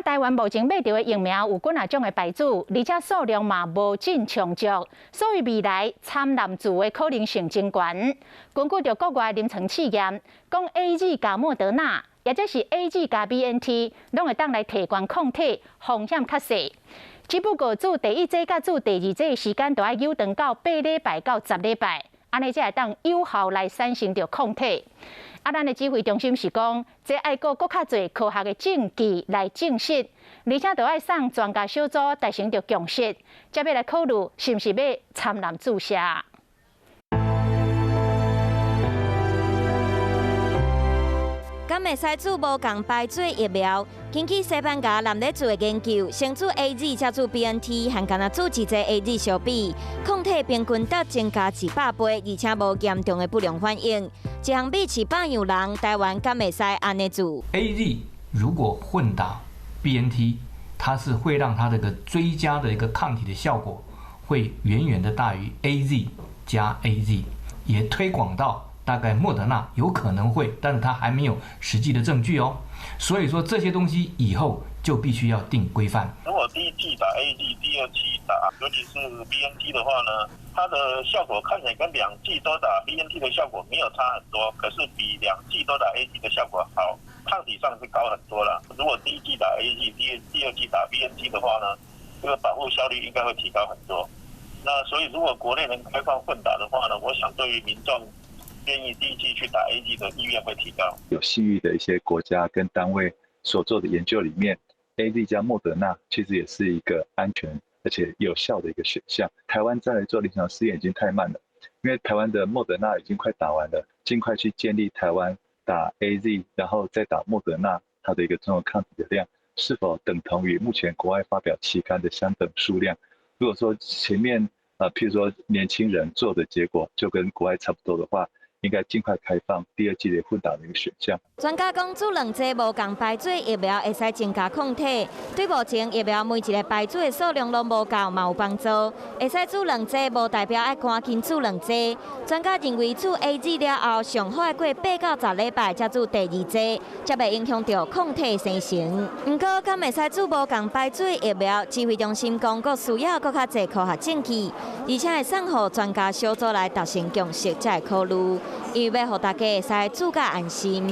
台灣目前買著的疫苗有幾若種的牌子，而且數量嘛無真充足，所以未來摻濫注的可能性真懸。根據著國外臨床試驗，講 AZ 加莫德納，抑者是 AZ 加 BNT，攏會當來提懸抗體，風險較細。只不過注第一劑佮注第二劑的時間著愛延長到8禮拜到10禮拜，按呢才會當有效來產生著抗體。啊，咱的指揮中心是講，這愛閣閣較濟科學的證據來證實，而且著愛送專家小組達成著共識，才欲來考慮是毋是欲摻濫注射。敢會使注無仝牌子疫苗？根據西班牙人咧做的研究，先注 AZ 再注 BNT，和干焦注一劑 AZ 相比，抗體平均值增加100倍，而且無嚴重的不良反應。一項比400樣人，台灣敢會使按呢注？AZ 如果混打 BNT，它是會讓它這個追加的一個抗體的效果會遠遠的大於 AZ 加 AZ，也推廣到大概莫德納有可能會，但是他還沒有實際的證據哦。所以說這些東西以後就必須要定規範。如果第一劑打 AZ，第二劑打，尤其是 BNT 的話呢，它的效果看起來跟兩劑都打 BNT 的效果沒有差很多，可是比兩劑都打 AZ 的效果好，抗體上是高很多了。如果第一劑打 AZ，第二劑打 BNT 的話呢，這個保護效率應該會提高很多。那所以如果國內能開放混打的話呢，我想對於民眾願意第一劑去打 AZ 的意願會提高。有信譽的一些國家跟單位所做的研究裡面，AZ 加莫德納其實也是一個安全而且有效的一個選項。台灣再來做臨床試驗已經太慢了，因為台灣的莫德納已經快打完了，盡快去建立台灣打 AZ 然後再打莫德納，它的一個綜合抗體的量是否等同於目前國外發表期刊的相等數量？如果說前面譬如說年輕人做的結果就跟國外差不多的話，應該盡快開放第二劑的混打的一個選項。專家講，注兩劑無仝牌子疫苗會使增加抗體，對目前疫苗每一個牌子的數量攏無夠嘛有幫助。會使注兩劑，無代表愛趕緊注兩劑。專家認為，注 AZ 了後，上好愛過8到10禮拜才注第二劑，才袂影響著抗體生成。毋過，敢會使注無仝牌子疫苗？指揮中心講，閣需要閣較濟科學證據，而且會送予專家小組來達成共識，才會考慮。因為欲予大家會使注甲安心。